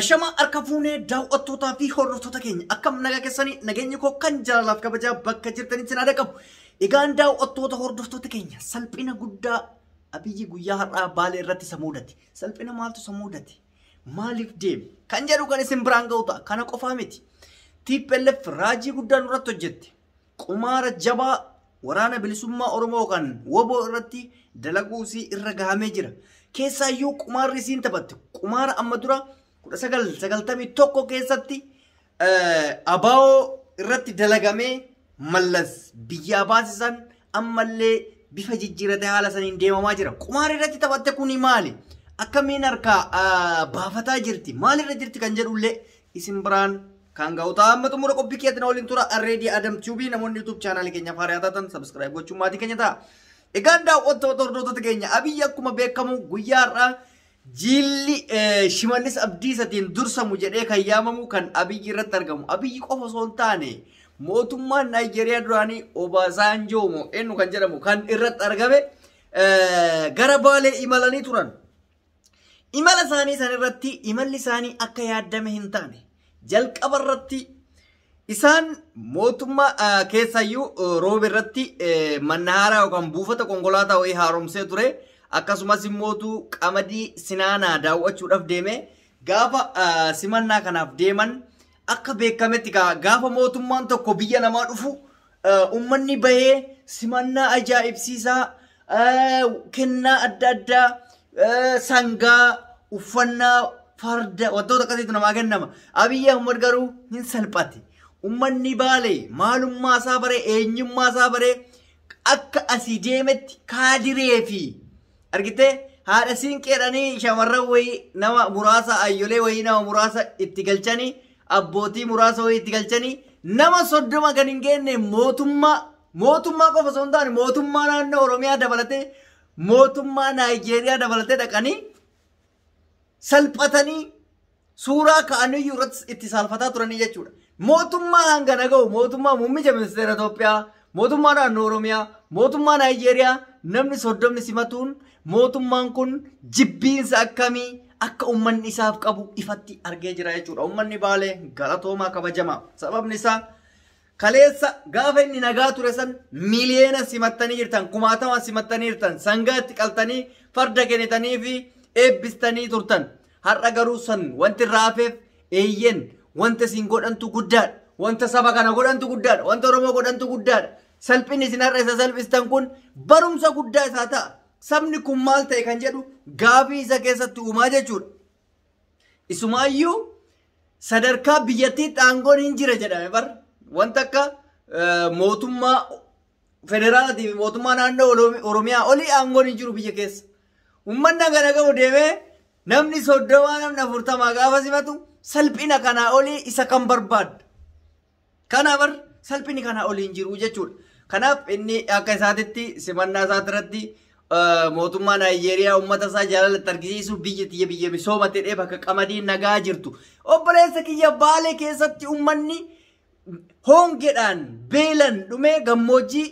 Ashamaa harka fuunee daawwattootaa fi hordoftoota keenya akkam nagaa keessanii nageenyi koo kan jaalalaaf kabajaa bakka jirtanitti sin adaqabu. Egaan daawwattoota hordoftoota keenya salphina guddaa Abiyyi guyyaa har'aa Baalee irratti isa mudate. Salphina maaltu isa mudate? Maaliif deeme? Kan jedhu kan isin biraan ga'u ta'a. Kana qofaa miti. TPLF raajii guddaa nurratti hojjette. Qumaara jabaa waraana bilisummaa Oromoo kan WBO irratti dalaguusii irra gahamee jira. Keessaayyuu qumaarri isiin taphatte qumaara amma dura 1991 keessatti ABO irratti dalagamee Mallas biyyaa baasisan ammallee bifa jijjiiratee haala saniin deemamaa jira. Qumaarri irratti taphatte kuni maali? Akkamiin harkaa baafataa jirti? Maalirra jirti kan jedhullee isin biraan kan ga'u ta'a. Amma xumura qophii keetiin waliin tura. Arreedii Adam Tube namoonni YouTube chaanaalii keenyaaf haaraa taatan subscribe gochuun maatii keenya ta'a. Egaan daawwattoota hordoftoota keenya Abiyyi akkuma beekamu guyyaa har'aa jiilli Shimallis Abdiisatiin dursamu jedhee kan yaamamu kan Abiyyi irratti argamu. Abiyyi qofa osoo hin taane mootummaan Naayijeeriyaa duraanii Obasanjoo moo eenyu kan jedhamu kan irratti argame gara Baalee imalanii turan. Imala isaanii san irratti imalli isaanii akka yaaddame hin taane. Jalqaba irratti isaan mootummaa keessayyuu rooba irratti mannahaaraa yookaan buufata konkolaataa wayii haaromsee ture. Akkasumas immootu qamadii sinaanaa daawwachuudhaaf deeme. Gaafa simannaa kanaaf deeman akka beekametti gaafa mootummaan tokko biyya namaa dhufu uummanni bahee simannaa ajaa'ibsiisaa kennaa adda addaa sangaa uffannaa farda wantoota akkasiitu namaa kennama. Abiyyi Ahmad garuu hin salphate. Uummanni Baalee maalummaa isaa baree eenyummaa isaa baree akka asii deemetti kaadiree fi argitee haadha siinqeedhanii shamarran wayii nama muraasa ayyolee wayii nama muraasa itti galchanii abbootii muraasa wayii itti galchanii nama 30 kan hin geenne mootummaa qofa osoo hin taane mootummaa naannoo Oromiyaa dabalatee mootummaa Naayijeeriyaa dabalatee dhaqanii salphatanii suuraa ka'aniyyuu irratti itti saalfataa turanii jechuudha. Mootummaa hanga naga'u mootummaa muummicha ministeera Itoophiyaa, mootummaa naannoo Oromiyaa, mootummaa Naayijeeriyaa namni 30 simatuun mootummaan kun jibbiinsa akkamii akka uummanni isaaf qabu ifatti argee jira jechuudha. Uummanni Baalee galatoomaa kabajamaa. Sababni isaa kaleessa gaafa inni nagaa ture san miliyoona simattanii jirtan, kumaatama simattanii jirtan, sangaa itti qaltanii farda kennitanii fi eebbistanii turtan. Har'a garuu san wanti raafeef eeyyen wanta isin godhantu guddaadha. Wanta saba kana godhantu guddaadha. Wanta Oromoo godhantu guddaadha. Salphinni isin har'a isa salphistan kun barumsa guddaa isaa ta'a. Sabni kun maal ta'e kan jedhu gaafii isa keessatti uumaa jechuudha. Isumaayyuu sadarkaa biyyattiitti aangoon hin jira jedhame bar wanta akka mootummaa federaalaatii fi mootummaa naannoo Oromiyaa olii aangoon hin jiru biyya keessa. Uummanni hanga ga'u deemee namni 30 namni 40 gaafa simatu salphina kanaa olii isa kan barbaadda. Kanaaf bar salphinni kanaa olii hin jiru jechuudha. Kanaaf inni akka isaatitti simannaa isaati mootummaa Naayijeeriyaa uummata isaa jaalalatti argisiisu biyya tiyya biyya misooma ta'ee bakka qamadiin nagaa jirtu. Obboleessa kiyya Baalee keessatti uummanni hongeedhaan beelan dhumee gammoojjii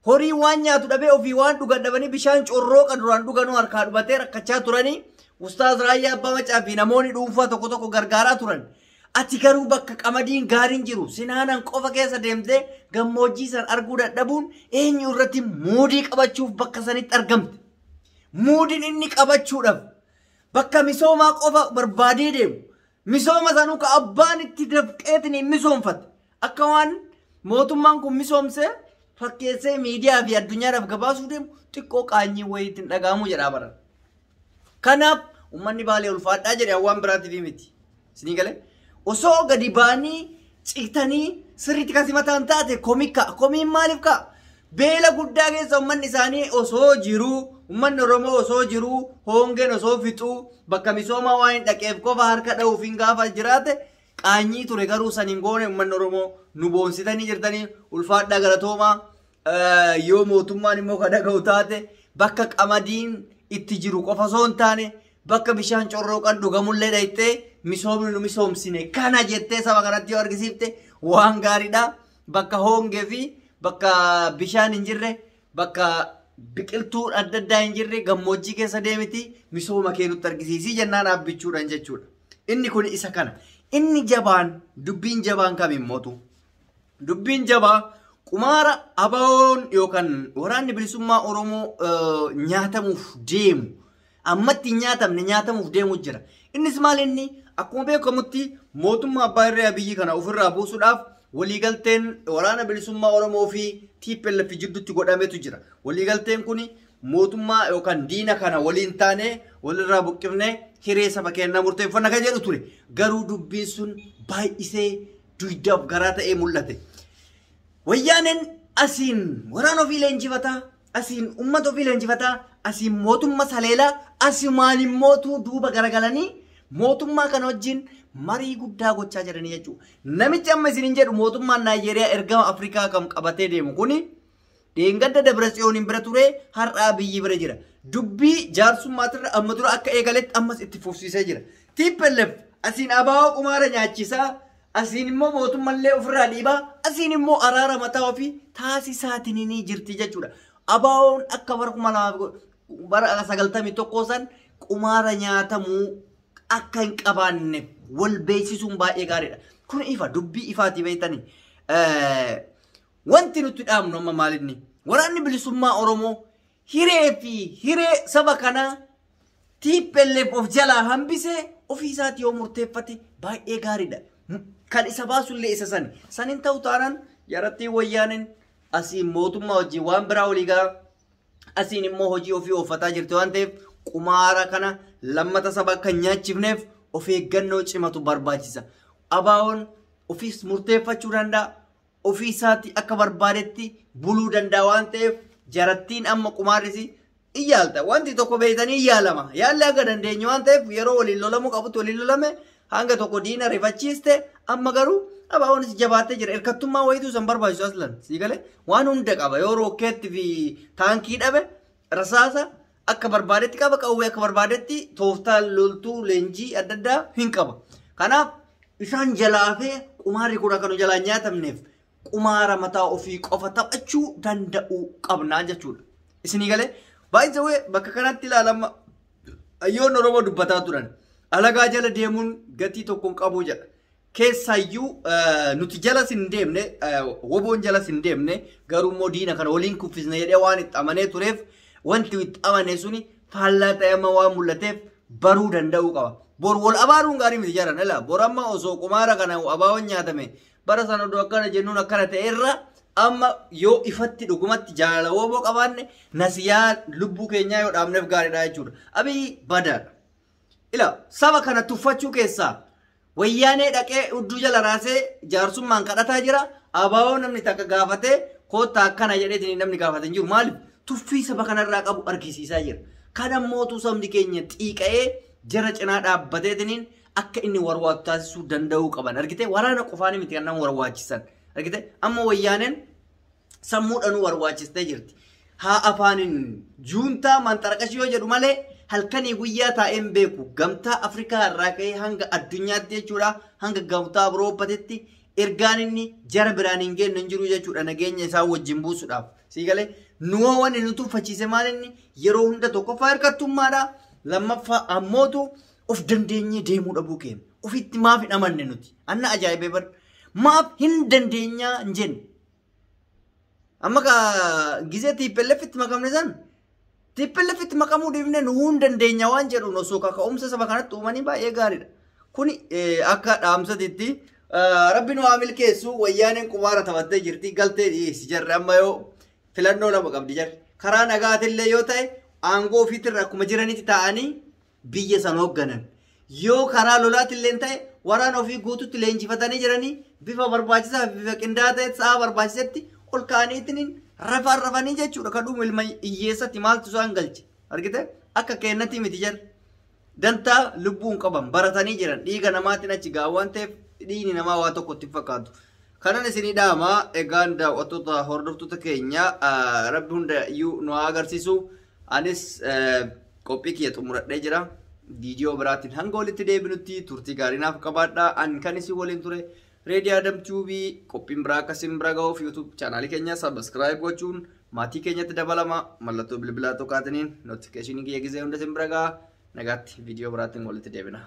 horii waan nyaatu dhabee ofii waan dhugan dhabanii bishaan corrooqa duraan dhuganuu harkaa dhumatee rakkachaa turanii Ustaaz Raayyaa Abbaa Macaa fi namoonni dhuunfaa tokko tokko gargaaraa turan. Ati garuu bakka qamadiin gaariin jiru sinaanan qofa keessa deemtee gammoojjii san arguu dadhabuun eenyu irratti muudii qabachuuf bakka sanitti argamte. Muudiin inni qabachuudhaaf bakka misoomaa qofa barbaadee deemu. Misooma sanuu ka abbaan itti dafqeetiin misoomfate. Akka waan mootummaan kun misoomsee fakkeessee miidiyaa fi addunyaadhaaf gabaasuu deemu xiqqoo qaanyii wayiitiin dhaga'amuu jedhaa baran. Kanaaf uummanni Baalee ulfaadhaa jedhe waan biraatiif miti. Isinii galee? Osoo gadi ba'anii citanii sirriitti kan simataan taate komii ka'a. Komiin maaliif ka'a? Beela guddaa keessa uummanni isaanii osoo jiruu, uummanni Oromoo osoo jiruu, hongeen osoo fixuu, bakka misoomaa waan hin dhaqeef qofa harka dha'uuf hin gaafa jiraate qaanyii ture garuu san hin goone uummanni Oromoo nu boonsitanii jirtanii ulfaadhaa galatoomaa. Yoo mootummaan immoo kan dhaga'u taate bakka qamadiin itti jiru qofa osoo hin taane bakka bishaan corrooqan dhugamullee dhayxee misoomni nu misoomsine kana jettee saba kanatti yoo argisiifte waan gaariidha. Bakka hongee fi bakka bishaan hin jirre bakka biqiltuun adda addaa hin jirre gammoojjii keessa deemiti misooma kee nutti argisiisii jennaan dhaabbichuudhaan jechuudha. Inni kun isa kana. Inni jabaan dubbiin jabaan kamiin mootu? Dubbiin jabaa qumaara ABO'n yookaan waraanni bilisummaa Oromoo nyaatamuuf deemu. Ammatti hin nyaatamne nyaatamuuf deemu jira. Innis maal inni akkuma beekamutti mootummaa abbaa irree Abiyyi kana ofirraa buusuudhaaf waliigalteen waraana bilisummaa Oromoo fi TPLF jidduutti godhametu jira. Waliigalteen kun mootummaa yookaan diina kana waliin taane walirraa buqqifnee hiree saba keenyaa murteeffanna kan jedhu ture. Garuu dubbiin sun baay'isee dugdaaf garaa ta'ee mul'ate. Wayyaaneen asiin waraana ofii leenjifataa, asiin uummata ofii leenjifataa, asiin mootummaa saleelaa, asumaan immootu duuba garagalanii mootummaa kana wajjin marii guddaa gochaa jiranii jechuudha. Namichi amma isiniin jedhu mootummaan Naayijeeriyaa ergama Afrikaa kam qabatee deemu kuni dheengadda Dabratsiyooniin bira ture har'aa biyyi bira jira. Dubbii jaarsummaatirra amma dura akka eegaletti ammas itti fufsiisee jira. TPLF asiin ABO qumaara nyaachisaa, asiin immoo mootummallee ofirraa dhiibaa, asiin immoo araara mataa ofii taasisaatiin ni jirti jechuudha. ABO'n akka bara 1991 san qumaara nyaatamuu akka hin qabaanne wal beeksisuun baay'ee gaariidha. Kun ifa dubbii ifaati beektanii. Wanti nuti dhaabnu amma maalinni? Waraanni bilisummaa Oromoo hiree fi hiree saba kanaa TPLF of jalaa hambisee ofii isaatii yoo murteeffate baay'ee gaariidha. Kan isa baasullee isa sani. Saniin ta'u taanaan jarattiin wayyaaneen asiin mootummaa wajjin waan biraa walii galaa asiin immoo hojii ofii ooffataa jirti waan ta'eef qumaara kana lammata saba akka hin nyaachifneef of eeggannoo cimatu barbaachisa. ABO'n ofiis murteeffachuu danda'a. Ofii isaatti akka barbaadetti buluu danda'a waan ta'eef jarattiin amma qumaarris in yaalta. Wanti tokko beektanii in yaalama. Yaalli akka dandeenyu waan ta'eef yeroo waliin lolamuu qabutti waliin lolame hanga tokko diina rifachiiste amma garuu ABO'nis jabaattee jira. Hirkattummaa wayituu san barbaachisu aslan sii galee waan hunda qaba. Yoo rookeetti fi taankii dhabe rasaasa akka barbaadetti qaba qawwee akka barbaadetti tooftaa loltuu leenjii adda addaa hin qaba. Kanaaf isaan jalaafee qumaarri kun akka nu jalaa nyaatamneef qumaara mataa ofii qofa taphachuu danda'uu qabnaa jechuudha. Isinii galee baay'ee bakka kanatti ilaalama hayyoonni Oromoo dubbataa turan. Alagaa jala deemuun gatii tokko hin qabu jedha. Keessaayyuu nuti jalas hin deemne, woboon jalas hin deemne garuu immoo diina kana waliin kuffisne jedhee waan itti amanee tureef wanti itti amane suni faallaa ta'e amma waan mul'ateef baruu danda'uu qaba. Bor wal abaaruun gaarii miti jaran ala bor amma osoo qumaara kana abaawoon nyaatame bara sana oduu akkana jennuun akkana ta'e irra amma yoo ifatti dhugumatti jaalala woboo qabaanne nasiyaa lubbuu keenyaa yoo dhaabneef gaariidha jechuudha. Abiyyi badaadha. Ila saba kana tuffachuu keessaa wayyaanee dhaqee hudduu jala raasee jaarsummaan kadhataa jira. ABO namni takka gaafatee koottaa akkana jedheetiin namni gaafate hin jiru. Maaliif tuffii saba kanarraa qabu argisiisaa jira. Kana mootuu sabni keenya xiiqa'ee jara cinaa dhaabbateetiniin akka inni warwaatu taasisuu danda'uu qaban. Argitee waraana qofaanii miti kan nama warwaachisan. Argitee amma wayyaaneen sammuudhanuu warwaachistee jirti. Haa afaaniin juuntaa manxaraqashii yoo jedhu malee halkanii guyyaa taa'een beeku gamtaa Afrikaa irraa ka'ee hanga addunyaatti jechuudha hanga gamtaa Awurooppaatti ergaan inni jara biraan hin geenye hin jiru jechuudha nageenya isaa wajjin buusuudhaaf. Sii galee nuwoo wanni nu tuffachiise maal inni yeroo hunda tokkoffaa hirkattummaadha lammaffaa ammootu of dandeenyee deemuu dhabuu keenya ofitti maaf hin amanne nuti anna ajaa'ibee bar maaf hin dandeenyaa hin jenne. Amma ka gizee TPLF itti makamne san TPLF itti makamuu dhiifne nu hin dandeenya waan jedhuun osoo kaka'umsa saba kanatti uumanii baay'ee gaariidha. Kuni akka dhaamsatitti rabbi nu haa milkeessu wayyaaneen qumaara taphattee jirti galtee dhiyeessi jarri amma yoo filannoo lama qabdi jarri. Karaa nagaatillee yoo ta'e aangoo ofiitirra akkuma jiranitti taa'anii biyya san hoogganan. Yoo karaa lolaatillee ta'e waraana ofii guututti leenjifatanii jiranii bifa barbaachisaa fi bifa qindaa'aa ta'e sa'a barbaachisetti ol ka'aniitiin rafaan rafanii jechuudha. Kan dhumu ilma hiyyeessatti maaltu isaan galche argite akka kennatti miti jarri. Dantaa lubbuun qaban baratanii jiran dhiiga namaatiin achi ga'a waan ta'eef dhiigni namaa waa tokko itti fakkaatu. Kanan isinii dhaama egaan daawwattoota hordoftoota keenya rabbi hunda iyyuu nu haa agarsiisu. Anis qophii kiyya xumuradhee jira. Viidiyoo biraatiin hanga walitti deebinutti turtii gaarii naaf qabaadha. Ani kan isin waliin ture Reedii Adam Tuubii qophiin biraa akkasiin bira ga'uuf YouTube chaanaalii keenya subscribe gochuun maatii keenyatti dabalama mallattoo bilbilaa tokkaatiniin notifiikeeshinii kiyya gizee hunda isin bira ga'a. Nagaatti viidiyoo biraatiin walitti deebina.